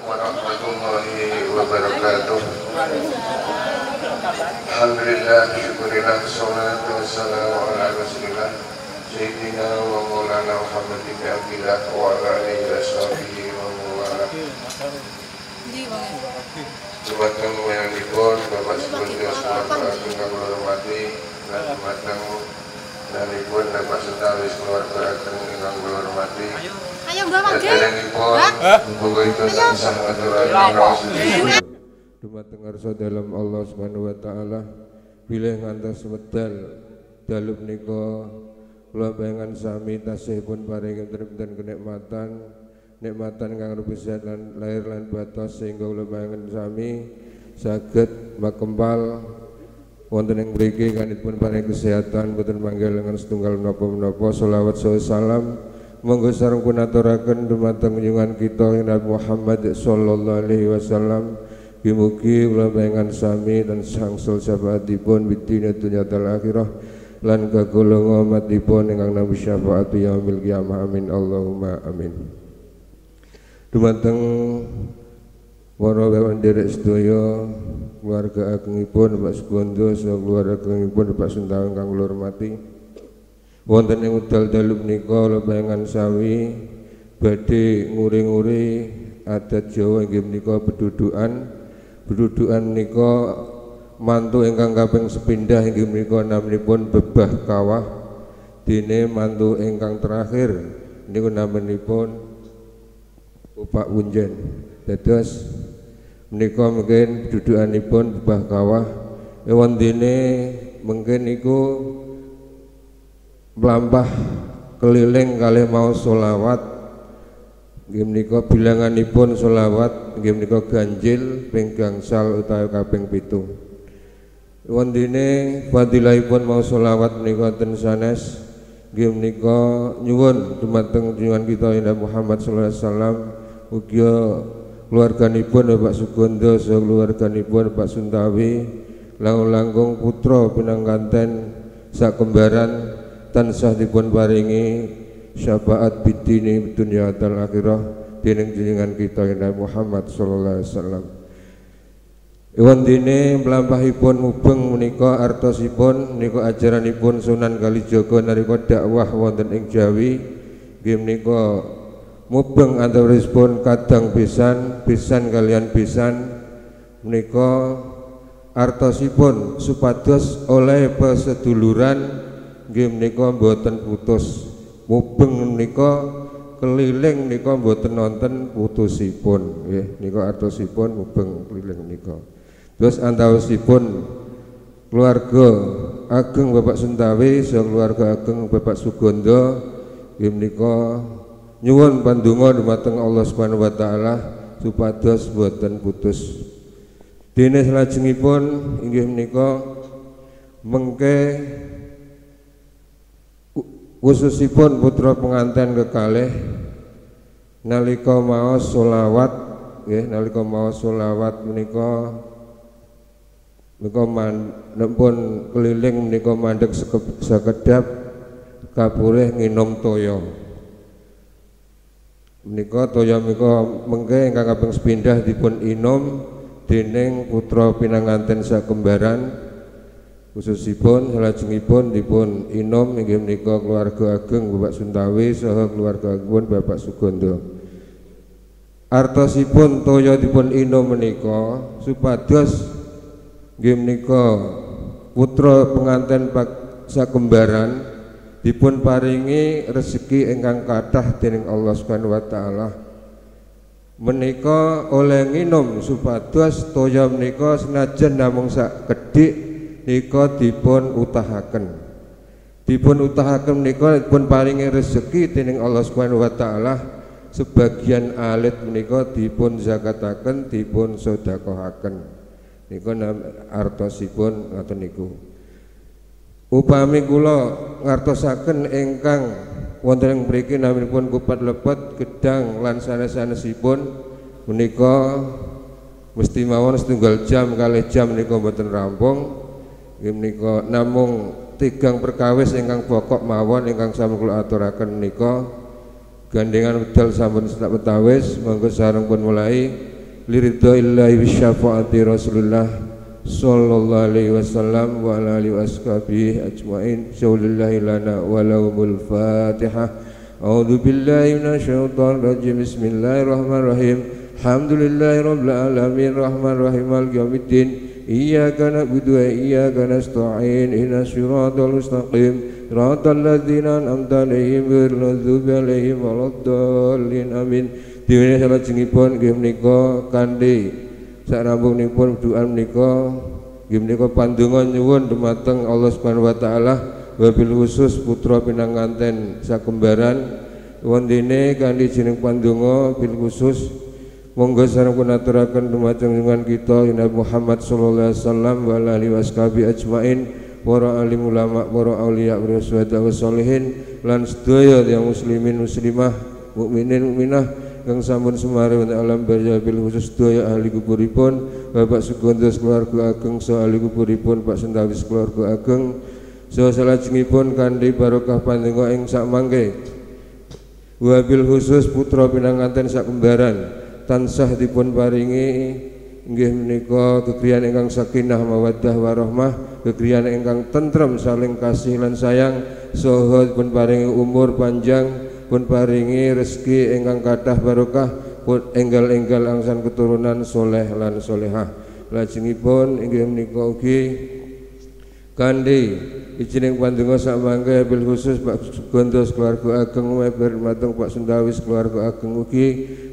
warahmatullahi wabarakatuh. Alhamdulillah, syukurillah, salatu wassalamu ala rasulillah sayyidina wa maulana Muhammad ibn Abdillah wa ala alihi wa sahbihi wa mawala. Dumateng panjenenganipun Bapak Sugondo keluarga ingkang kula hormati lan dumateng panjenenganipun Bapak Sentawis keluarga ageng ingkang kula hormati. Ayo Mbak Mangge. Muga itu tansah ngaturaken dumateng ngarsa dalem Allah Subhanahu wa taala bilih ngantos wedal dalu menika kula panjenengan sami tasih pun paring kinten kenikmatan nikmatan kang rupi sehat lan lahir lan batos sehingga kula panjenengan sami saged makempal wonten ing mriki kanitpun paring kesehatan boten manggil dengan setunggal menapa-menapa. Selawat salam monggo sareng pun aturaken dumateng junjungan kita Nabi Muhammad sallallahu alaihi wasallam. Mugi kula panjenengan sami tansah angsul syafaatipun bidina dunya wal akhirah lan kagolongan umatipun ingkang nampi syafaat yaumil qiyamah. Amin Allahumma amin. Dumateng para nderek sedaya keluarga agengipun Bapak Sugondo saha keluarga agengipun Bapak Sentawi ingkang kula hormati, wonten ing wekdal dalu menika kula panjenengan sami badhe nguri-nguri adat Jawa inggih menika bedudukan. Bedudukan menika mantu ingkang kaping sepindah inggih menika naminipun Bebah Kawah, dene mantu ingkang terakhir niku naminipun Bapak Wunjen. Dados menika mungkin dudukanipun Bebah Kawah ewon dene mungkin niku mlampah keliling kalih mau sholawat. Nggih menika bilanganipun sholawat nggih menika ganjil ping gangsal utawi kaping 7. Wondene fadilahipun mau sholawat menika ten sanes nggih menika nyuwun dumateng junjungan kita Nabi Muhammad sallallahu alaihi wasallam ugi keluarganipun Bapak Sugondo saha keluarganipun Bapak Suntawi langkung-langkung putra pinangkanten sakembaran tansah dipun paringi syafaat bidini dunya wal akhirah dening junjungan kita Nabi Muhammad sallallahu alaihi wasallam. Ewon dene mlampahipun mubeng menika artosipun menika ajaranipun Sunan Kalijaga nalika dakwah wonten ing Jawi nggih menika mubeng antawisipun kadang pisan pisan kalian pisan menika artosipun supados oleh peseduluran nggih menika mboten putus. Mubeng menika keliling menika mboten nonton putusipun nggih nika artosipun mubeng keliling menika. Terus antawisipun keluarga ageng Bapak Suntawi saha keluarga ageng Bapak Sugondo nggih menika nyuwun pandonga dumateng Allah Subhanahu wa taala supados mboten putus. Dene salajengipun inggih menika mengke khususipun putra pengantin kekalih nalika maos sholawat nggih nalika maos sholawat menika menika pun keliling menika mandeg sekedap kapurih nginum toya. Menika toya menika mengke ingkang kaping sepindah dipun inum dening putra pinanganten sakembaran khususipun salajengipun dipun inom inggih menika keluarga ageng Bapak Suntawi saha keluarga ageng Bapak Sugondo. Artosipun toya dipun inom menika supados nggih menika putra penganten sakembaran dipun paringi rezeki ingkang kathah dening Allah Subhanahu wa taala. Menika oleh nginum supados toya menika senajan namung sak kedhik nika dipun utahaken. Dipun utahaken menika dipun paringi rezeki dening Allah Subhanahu wa taala, sebagian alit menika dipun zakataken, dipun sedekahaken. Nika artosipun ngoten niku. Upami kula ngartosaken ingkang wonten ing mriki naminipun kupat lepet gedang lan sanes-sanesipun menika mesti mawon setunggal jam kalih jam menika mboten rampung. Nggih menika namung tigang perkawis ingkang pokok mawon ingkang sampun kula aturaken menika gandengan wedal sampun sak betawis monggo sareng pun mulai. liridha illahi bisyafaati Rasulullah sallallahu alaihi wasallam wa ala alihi washabihi ajmain. Syaulillahi lana wa lahumul Fatihah. A'udzu billahi minasyaitonir rajim. Bismillahirrahmanirrahim. Alhamdulillahirabbil alamin rahmanir rahim maliki yaumiddin. Iyyaka na'budu wa iyyaka nasta'in. Ihdinas siratal mustaqim. Siratal ladzina an'amta 'alaihim ghairil maghdubi 'alaihim waladdallin. Amin. Diwene salajengipun nggih menika kanthi sakrampunipun doa menika nggih menika pandonga nyuwun dumateng Allah Subhanahu wa taala wabil khusus putra pinanganten sakembaran wontene kanthi jeneng pandonga bil khusus monggo sareng pun aturaken dumateng junjungan kita Nabi Muhammad sallallahu alaihi wasallam wa alihi washabi ajmain, para alim ulama, para auliya, para syuhada wa sholihin lan sedaya tiyang muslimin muslimah, mukminin mukminah kang sampun sumare wonten alam barzah bil khusus sedaya ahli kuburipun Bapak Sugondo keluarga ageng saha ahli kuburipun Pak Sentawis keluarga ageng saha salajengipun kanthi barokah pandonga ing sakmangke wabil khusus putra pinanganten sakembaran tansah dipun paringi nggih menika gegriyan ingkang sakinah mawaddah warahmah, gegriyan ingkang tentrem saling kasih lan sayang, saha dipun paringi umur panjang, pun paringi rezeki ingkang kathah barokah, pun enggal-enggal angsan keturunan soleh lan solehah. Lajengipun inggih menika ugi kanthi ijining pandonga sakmangke bil khusus Pak Sugondo keluarga ageng meber dumateng Pak Sundawis keluarga ageng ugi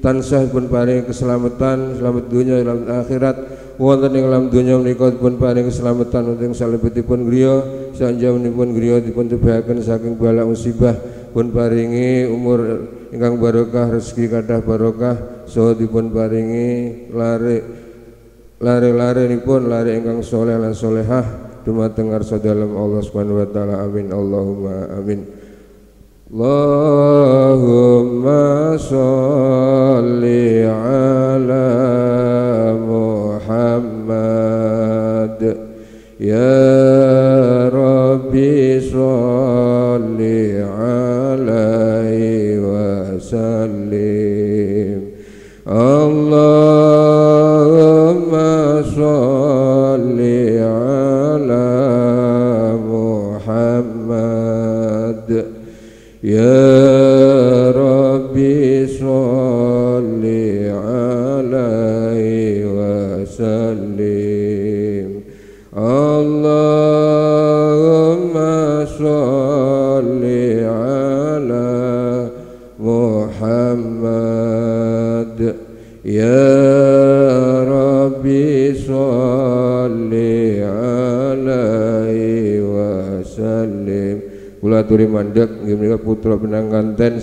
tansah pun paringi keselamatan, selamat dunya lan akhirat. Wonten ing alam donya menika dipun paringi keselamatan wonten ing salebetipun griya, sanjamunipun griya dipun tebahaken saking bala musibah, pun paringi umur ingkang barokah, rezeki kathah barokah, saha dipun paringi lare-larenipun lare ingkang soleh lan solehah dumateng ngarsa dalem Allah Subhanahu wa taala. Amin Allahumma amin. Allahumma sholli ala Muhammad ya Rabbi sholli alaihi wa sallim. Allahumma sholli ala Muhammad ya Rabbi sholli alaihi wa sallim. Allahumma sholli ala Muhammad ya Rabbi sholli alaihi wa sallim. Kula aturi mandhek nggih menika putra pinanganten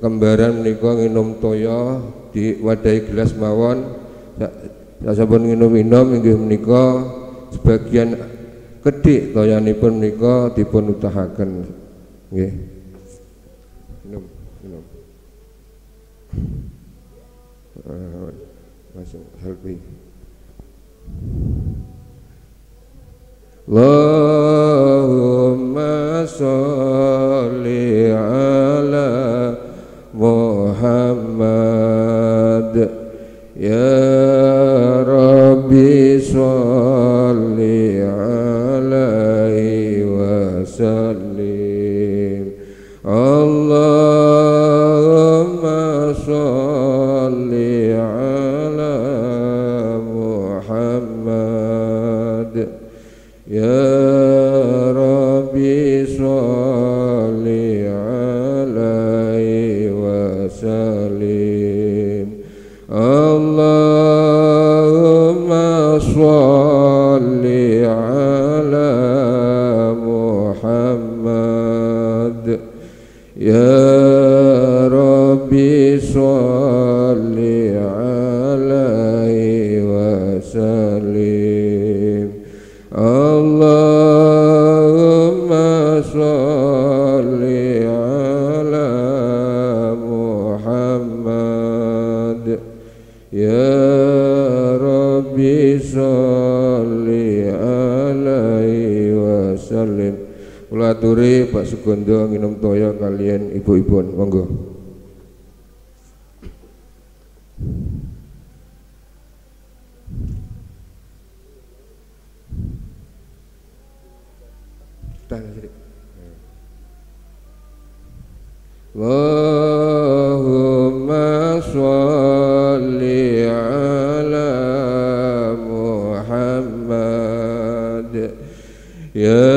kembaran menika nginum toya diwadahi gelas mawon. Sasampun nginum-inum inggih menika sebagian kedhik toyanipun menika dipun utahaken nggih. Minum, minum. Langsung help me. Allahumma sholli ala Muhammad ya Rabbi sholli alaihi wa sallim. Allahumma sholli ala Muhammad ya Rabbi sholli alaihi wa sallim. Allahumma sholli ala Muhammad ya Rabbi sholli alaihi wa sallim. Allahumma sholli ala Muhammad ya Rabbi sholli alaihi wa sallim. Kula aturi Pak Sugondo nginum toya kalian ibu-ibun, monggo. Allahumma sholli ala Muhammad. Ya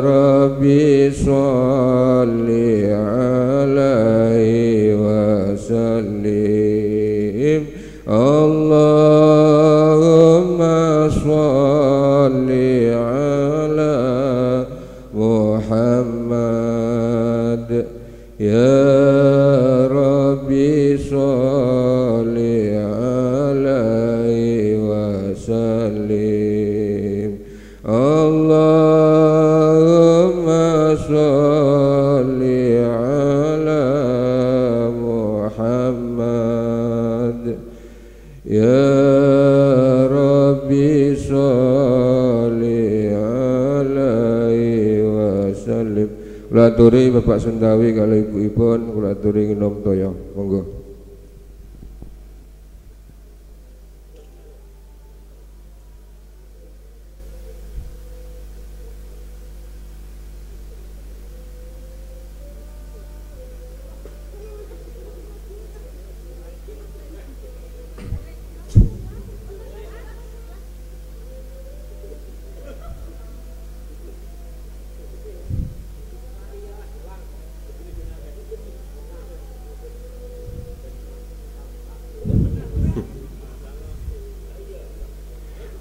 Rabbi sholli alaihi wa sallim. Allahumma sholli ala Muhammad. Ya Rabbi sholli alaihi wa sallim. Allahumma sholli ala Muhammad. Ya Rabbi sholli alaihi wa sallim. Kula aturi Bapak Sundawi kalih ibu-ibun, kula aturi nginom toya. Monggo.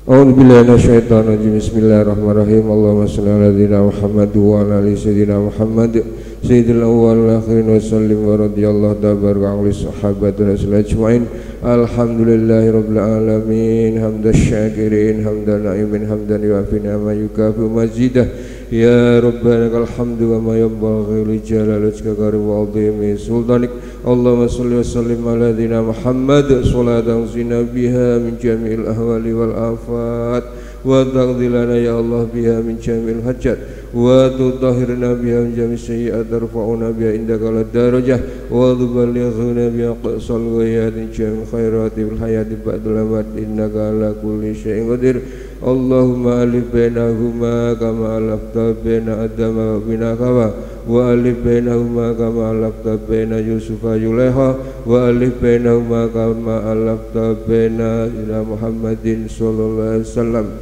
A'udzubillahi minasyaitonirrajim. Bismillahirrahmanirrahim. Allahumma shalli ala sayyidina Muhammad wa ala ali sayyidina Muhammad sayyidil awwal wal akhirin wa sallim wa radhiyallahu tabaraka an sahabati rasul ajmain. Alhamdulillahi rabbil alamin, hamdan syakirin, hamdan na'imin, hamdan yuafi ni'ama yukafi mazidah. Ya Rabbana lakal hamdu wa ma yanbaghi li jalali wajhika wa 'azimi sultanik. Allahumma shalli wa sallim ala sayyidina Muhammad salatan zina biha min jami'il ahwali wal afat wa taqdi lana ya Allah biha min jami'il hajat wa tutahhirna biha min jami'is sayyi'at tarfa'una biha indaka lad-darajah wa tuballighuna biha aqsal ghayat min jami'il khairati fil hayati ba'dal mamat innaka ala kulli syai'in qadir. Allahumma alif bainahuma kama alafta baina Adama wa baina Hawa wa alif bainahuma kama alafta baina Yusuf wa Yulaiha wa alif bainahuma kama alafta baina Muhammadin sallallahu alaihi wasallam.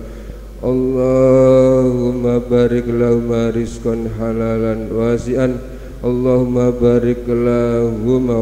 Allahumma barik lahuma rizqan halalan wasi'an. Allahumma barik lahuma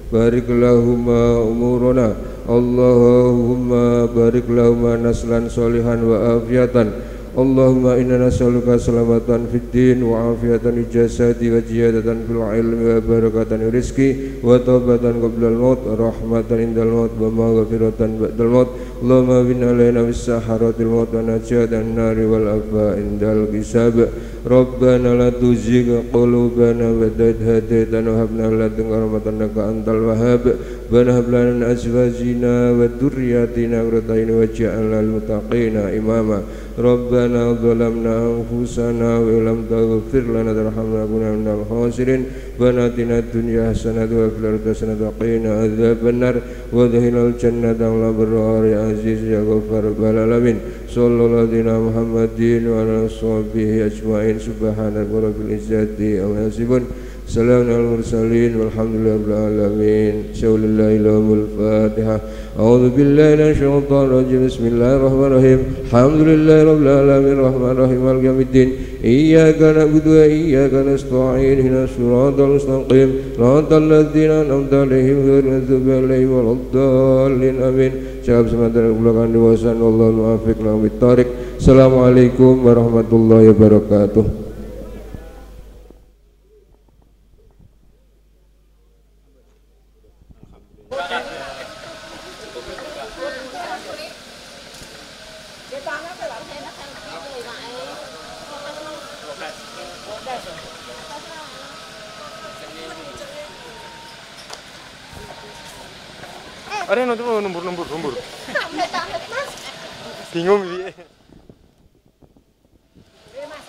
barik lahuma umurana. Allahumma barik lahuma naslan solihan wa afiatan. Allahumma inna nas'aluka salamatan fid din wa afiatan fil jasadi wa ziyadatan fil ilmi wa barakatan fil rizqi wa taubatan qabla al maut rahmatan indal maut wa maghfiratan ba'dal maut. Allahumma bin alaina bis saharatil maut wa najatan nari wal afa indal hisab. Rabbana la tuzigh qulubana ba'da idh hadaytana wa hab lana min ladunka rahmatan innaka antal wahhab. Rabbana hab lana min azwajina wa dhurriyyatina qurrata a'yun waj'alna lil muttaqina imama. Rabbana zalamna anfusana wa illam taghfir lana tarhamna lanakunanna minal khasirin. Rabbana atina dunya hasanatan wa fil akhirati hasanatan wa qina adzabannar wa adkhilnal jannata ma'al abrar ya aziz ya ghaffar rabbal alamin. Sallallahu alaihi Muhammadin wa ala sahbihi ajmain. Subhana rabbil izzati amma yasifun. Salamun alal mursalin walhamdulillahi rabbil alamin. Bismillahil Fatihah. A'udzu billahi minasyaitonir rajim. Bismillahirrahmanirrahim. Alhamdulillahi rabbil alamin arrahmanir rahim maliki yaumiddin. Iyyaka na'budu wa iyyaka nasta'in. Ihdinas siratal mustaqim. Siratal ladzina an'amta 'alaihim ghairil maghdubi 'alaihim waladdallin. Amin. Jawab sementara belakang dewasa. Wallahu muwaffiq ila aqwamit thoriq. Assalamualaikum warahmatullahi wabarakatuh. Ada yang nombor. Bingung piye.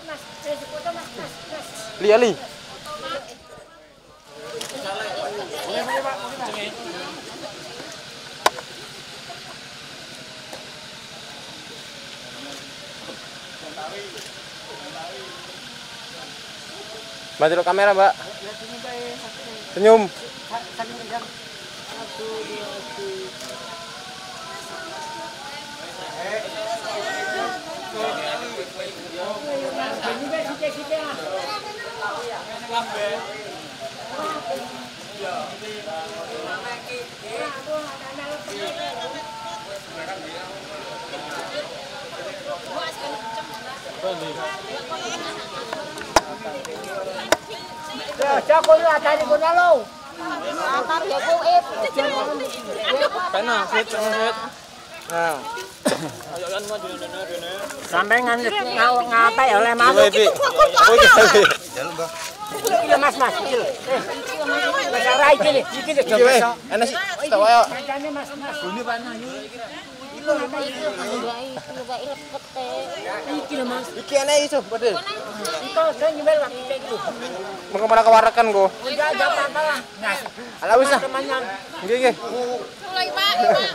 Mas, foto Mas. Li Ali. Boleh Pak. Mbak delok kamera, Mbak. Senyum. Sampai ngapai oleh malu. Iya mas mas. Iki ana iso, padahal. Mengko malah kewarakan kok. Alah wis lah. Nggih nggih. Mulai Pak, Pak.